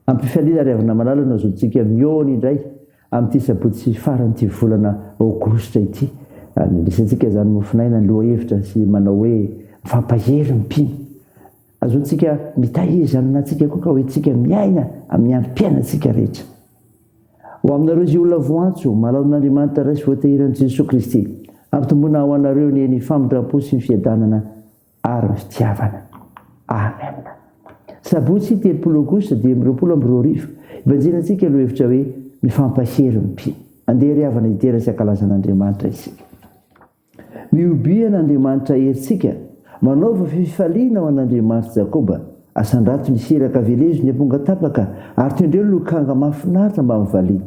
Ampifaliana ry havana malala no azontsika mihaona indray amin'ity sabotsy faran'ity volana aogositra ity. Andraisantsika izany mofonaina ny lohahevitra sy manao hoe mifampahery ny mpino. Azontsika mitahiry izany anatintsika koa ka hoentintsika miaina amin'ny androm-piainantsika rehetra. Ho aminareo izay olona voantso, malaon'Andriamanitra Ray sy voatahiry an'i Jesoa Kristy. Ampitomboina ho anareo anie ny famindram-po sy ny fiadanana ary ny fitiavana. Amen. Sabotsy 30 aogositra 2025, Ibanjinantsika lohahevitra hoe Mifampahery ny mpino. Andeha ry havana hidera sy hankalaza an'Andriamanitra isika. Mihobia an'Andriamanitra herintsika, manaova fifaliana ho an'Andriamanitr'i Jakoba. Asandrato ny siraka, velezo ny amponga tapaka, ary tendreo ny lokanga mahafinaritra mbamin'ny valiha.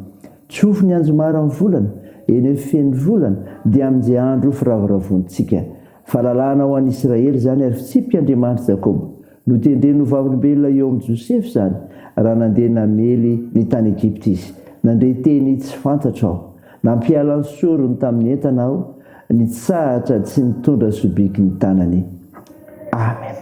Tsofy ny anjomara amin'ny volana, eny amin'ny feno volana, dia amin'izay andro firavoravoantsika. Fahalalahana ho an'i Israely izany ary fitsipik'Andriamanitr'i Jakoba. Notendreny ho vavolombelona eo amin'i Josefa izany, raha nandeha namely ny tany Egypta izy. Nandre teny tsy fantatro aho. Nampiala ny sorony tamin'ny entana aho, nitsahatra tsy nitondra sobiky ny tanany. Amena.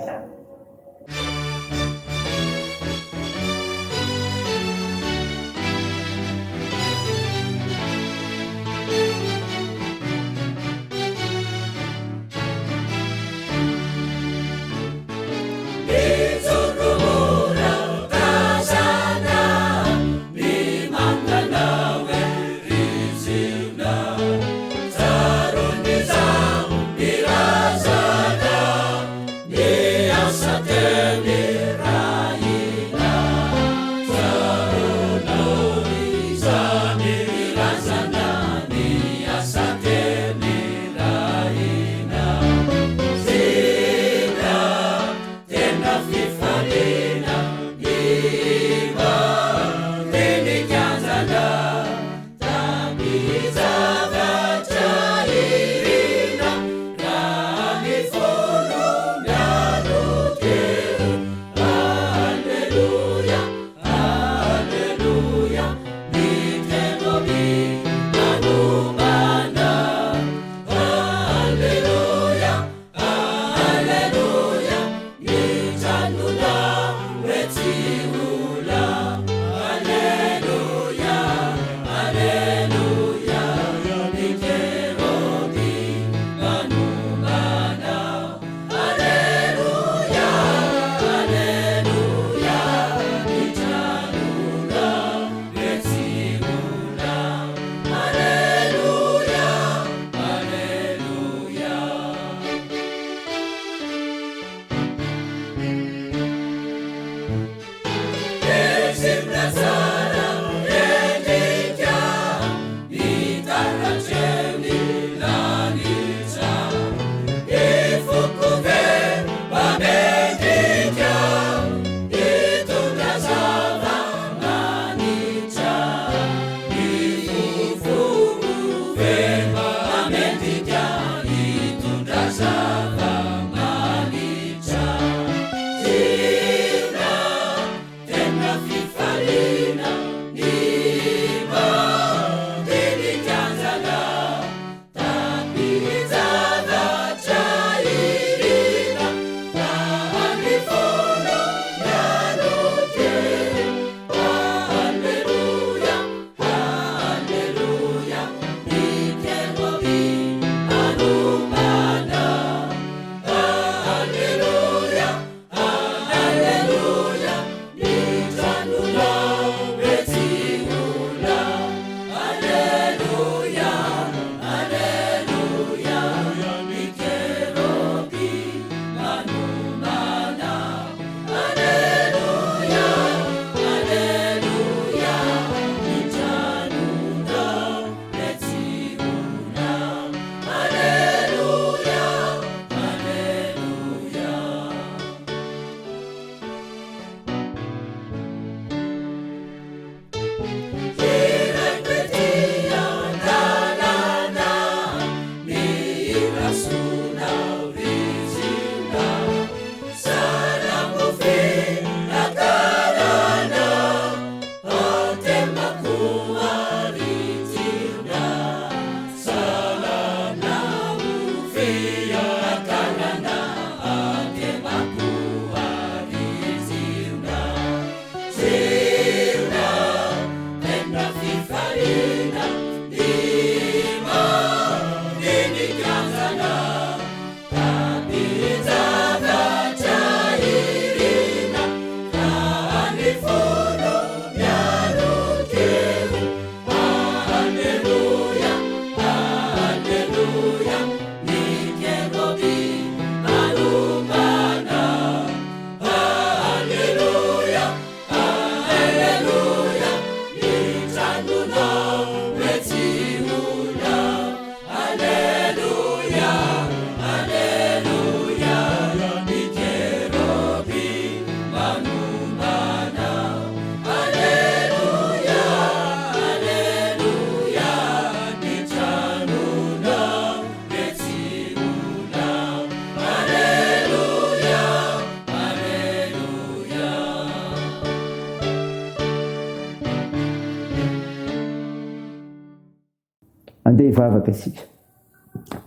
Andeha hivavaka isika.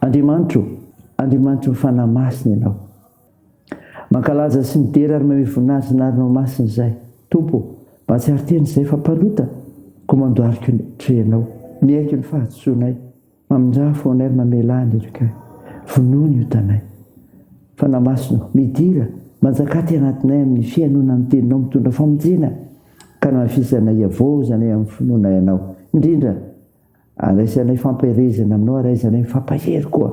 Andriamanitro ô, Andriamanitry ny Fanahy Masina Ianao. Mankalaza sy midera ary mamehy voninahitra ny anaranao masina izahay. Tompo ô, mahatsiaro tena izahay fa mpanota, koa mandohalika eo anatrehanao. Miaiky ny fahadisoanay. Mamindrà fo anay ary mamelà ny helokay. Vonoy ny otanay. Fanahy Masina ô, midira, manjakà aty anatinay amin'ny fihainoana ny Teninao mitondra famonjena, ka anamafisanay havaozanay amin'ny finoana Ianao. Indrindra, andraisanay fampaherezana aminao ary ahaizanay mifampahery koa,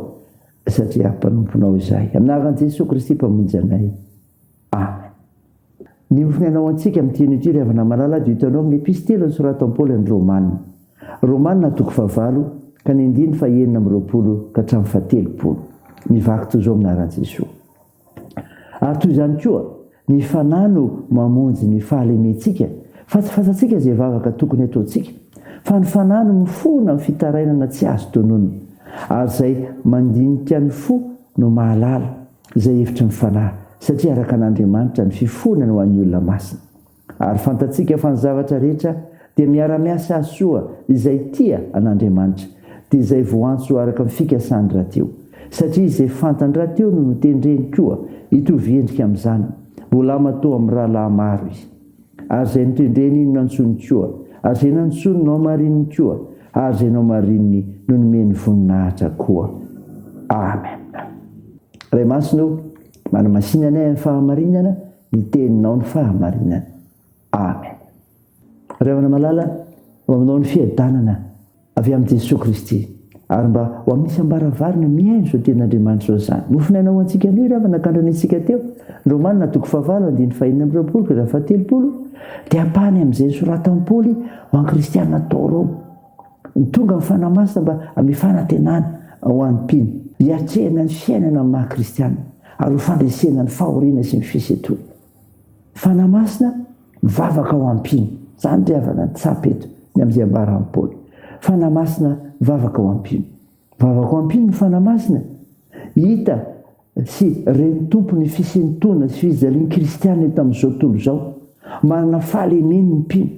satria mpanomponao izahay. Amin'ny anaran'i Jesoa Kristy Mpamonjy anay. Amen. Ny hofon'aina ho antsika amin'ity anio ity ry havana malala dia hitanao amin'ny epistily nosoratan'i Paoly an'ny Romana. Romana toko fahavalo ka ny andininy fahenina amby 20 ka hatramin'ny fahatelopolo. Mivaky toy izao amin'ny anaran'i Jesoa. Ary toy izany koa, ny Fanahy no mamonjy ny fahalementsika, fa tsy fantatsika izay vavaka tokony hataontsika, fa ny Fanahy no mifona amin'ny fitarainana tsy azo tononina. Ary izay mandinika ny fo no mahalala izay hevitry ny Fanahy, satria araka an'Andriamanitra ny fifonany ho an'ny olona masina. Ary fantatsika fa ny zavatra rehetra dia miara-miasa hahasoa izay tia an'Andriamanitra, dia izay voantso araka ny fikasany rahateo. Satria izay fantany rahateo no notendreny koa hitovy endrika amin'ny Zanany, mbola matoa amin'ny rahalahy maro izy. Ary izay notendreny no nantsoiny koa, ary izay nantsoiny no hamarininy koa, ary izay nohamarininy no nomeny voninahitra koa. Amen. Ray Masina o, manamasina anay amin'ny fahamarinana, ny teninao ny fahamarinana. Amen. Ry havana malala, ho aminao ny fiadanana avy amin'i Jesoa Kristy, ary mba ho amin'ny isam-baravarana mihaino izao tenin'Andriamanitra izao izany. Mofonaina ho antsika anio ry havana ka andranentsika teo, ny Romana toko fahavalo andininy fahenina amby 20 ka hatramin'ny fahatelopolo, dia ampahany amin'izay nosoratan'i Paoly ho an'ny kristiana tao Roma. Ny tonga ny Fanahy Masina mba hanome fanantenana ho an'ny mpino, hiatrehana ny fiainana amin'ny maha kristiana, ary ho fandresena ny fahoriana sy ny fisentoana. Fanahy Masina mivavaka ho an'ny mpino. Izany ry havana ny tsapa eto ny amin'izay ambaran'i Paoly. Fanahy Masina mivavaka ho an'ny mpino. Mivavaka ho an'ny mpino ny Fanahy Masina. Hita sy ren'ny Tompo ny fisentoana sy fijalian'ny kristiana eto amin'izao tontolo izao. Manana fahalemena ny mpino.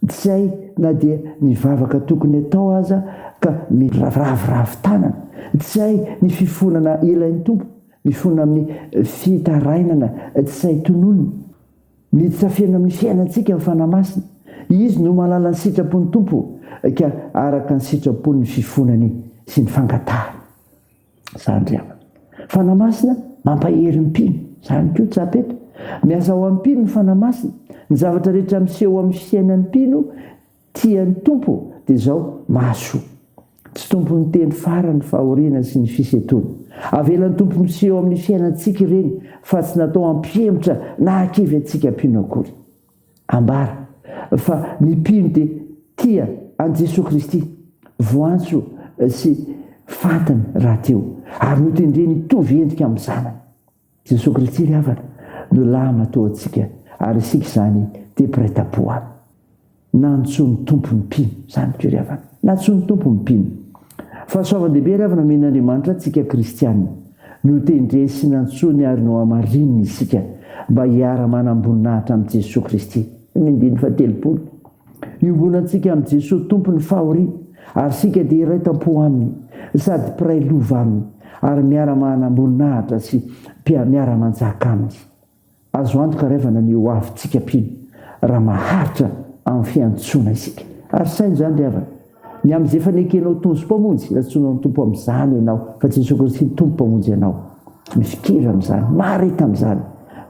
Tsy hay na dia ny vavaka tokony atao aza ka miraviravy tanana. Tsy hay ny fifonana ilain'ny Tompo, mifona amin'ny fitarainana tsy hay tononina. Miditra feno amin'ny fiainantsika ny Fanahy Masina. Izy no mahalala ny sitrapon'ny Tompo ka araka ny sitrapony ny fifonany sy ny fangatahany. Izany ry havana. Fanahy Masina mampahery ny mpino. Izany koa tsapa eto. Miasa ao amin'ny mpino ny Fanahy Masina. Ny zavatra rehetra miseho amin'ny fiainan'ny mpino tia ny Tompo dia izao, mahasoa. Tsy tompon'ny teny farany ny fahoriana sy ny fisentoana. Avelan'ny Tompo miseho amin'ny fiainantsika ireny fa tsy natao hampihemotra na hahakivy antsika mpino akory. Ambara fa ny mpino dia tia an'i Jesoa Kristy, voantso sy fantany rahateo, ary notendreny hitovy endrika amin'ny Zanany. Jesoa Kristy ry havana no lahimatoa antsika ary isika izany dia mpiray tampo aminy. Nantsoin'ny Tompo ny mpino. Izany koa ry havana. Nantsoin'ny Tompo ny mpino. Fahasoavan-dehibe ry havana omen'Andriamanitra antsika kristiana. Notendreny sy nantsoiny ary nohamarininy isika mba hiara-manam-boninahitra amin'i Jesoa Kristy. Ny andininy fahatelopolo. Iombonantsika amin'i Jesoa Tompo ny fahoriana, ary isika dia iray tampo Aminy, sady mpiray lova Aminy, ary miara-manam-boninahitra sy mpiara-miara-manjaka Aminy. Azo antoka raivana ny ho avintsika mpino raha maharitra amin'ny fiantsoana isika. Ary saino izany ry havana, ny amin'izay efa nekenao Tompo sy Mpamonjy, iantsoanao ny Tompo amin'izany ianao, fa Jesoa Kristy no Tompo Mpamonjy anao. Mifikira amin'izany, mahareta amin'izany,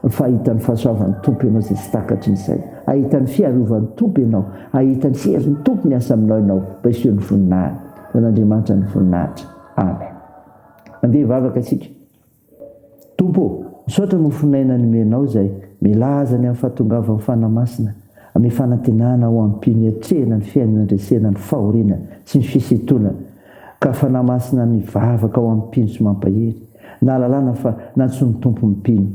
fa hahita ny fahasoavan'ny Tompo ianao izay tsy takatry ny saina. Hahita ny fiarovan'ny Tompo ianao, hahita ny herin'ny Tompo miasa aminao ianao, mba hiseho ny voninahiny. Ho an'Andriamanitra ny voninahitra. Amen. Andeha hivavaka isika. Tompo ô, misaotra mofon'aina nomenao izay milaza ny amin'ny fahatongavan'ny Fanahy Masina amin'ny fanantenana ho ampino hiatrehana ny fiainana handresena ny fahoriana sy ny fisintonana ka Fanahy Masina mivavaka ho ampino sy mampahery nahalalana fa nantsoin'ny Tompo ny mpino.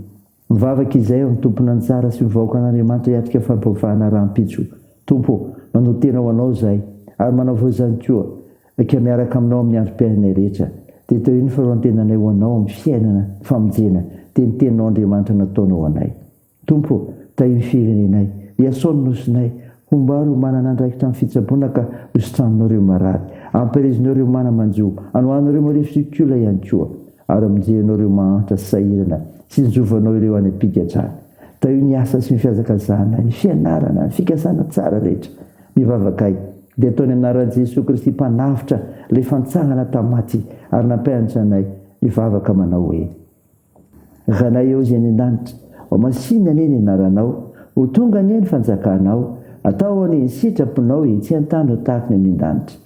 Mivavaka izay ao ny tompon'anjara sy ny vahoakan'Andriamanitra hiatrika fampivavahana rahampitso. Tompo ô, manao tena ho Anao izahay ary manavao izany koa Ka miaraka aminao amin'ny androm-piainanay rehetra, dia tohino ny faharoan-tenanay ho Anao amin'ny fiainana, ny famonjena, dia ny Teninao Andriamanitra nataonao ho anay. Tompo ô, tahio ny firenenay, iasao ny nosinay, Homba ireo manana andraikitra amin'ny fitsaboana ka hositraninao ireo marary. Ampirezinao ireo mana-manjo, anohanao ireo marefo sy ihany koa, ary amonjenao ireo mahantra sy sahirana, tsinjovanao ireo any am-pigadrana. Tahio ny asa sy ny fihazakazahana, ny fianarana, ny fikasana tsara rehetra. Mivavaka ahy, dia ataony amin'ny anaran'i Jesoa Kristy Mpanavotra, ilay efa nitsangana tamin'ny maty ary nampianatra anay hivavaka manao hoe. Ranay eo izay any an-danitra, ho masìna anie ny anaranao, ho tonga anie ny fanjakanao, atao anie ny sitraponao etsy an-tany ho tahaka ny any an-danitra.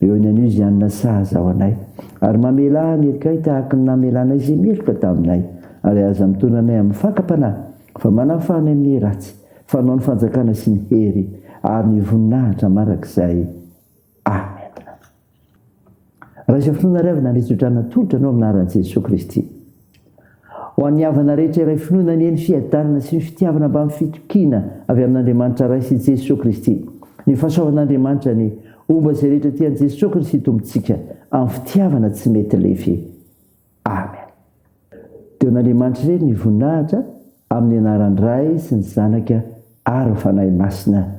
Eo ny anio izay hanina sahaza ho anay, ary mamelà ny helokay tahaka ny namelanay izay meloka taminay, ary aza mitondra anay amin'ny fakam-panahy, fa manafaha anay amin'ny ratsy, fa anao ny fanjakana sy ny hery ary ny voninahitra mandrakizay. Amena. Raiso finoana ry havana ny tsodrano atolotra anao amin'ny anaran'i Jesoa Kristy. Ho an'ny havana rehetra iray finoana anie ny fiadanana sy ny fitiavana mbamin'ny fitokiana avy amin'Andriamanitra Ray sy Jesoa Kristy. Ny fahasoavan'Andriamanitra anie homba izay rehetra tia an'i Jesoa Kristy Tompontsika amin'ny fitiavana tsy mety lefy. Amen. Dia ho an'Andriamanitra irery ny voninahitra amin'ny anaran'ny Ray sy ny Zanaka ary ny Fanahy Masina.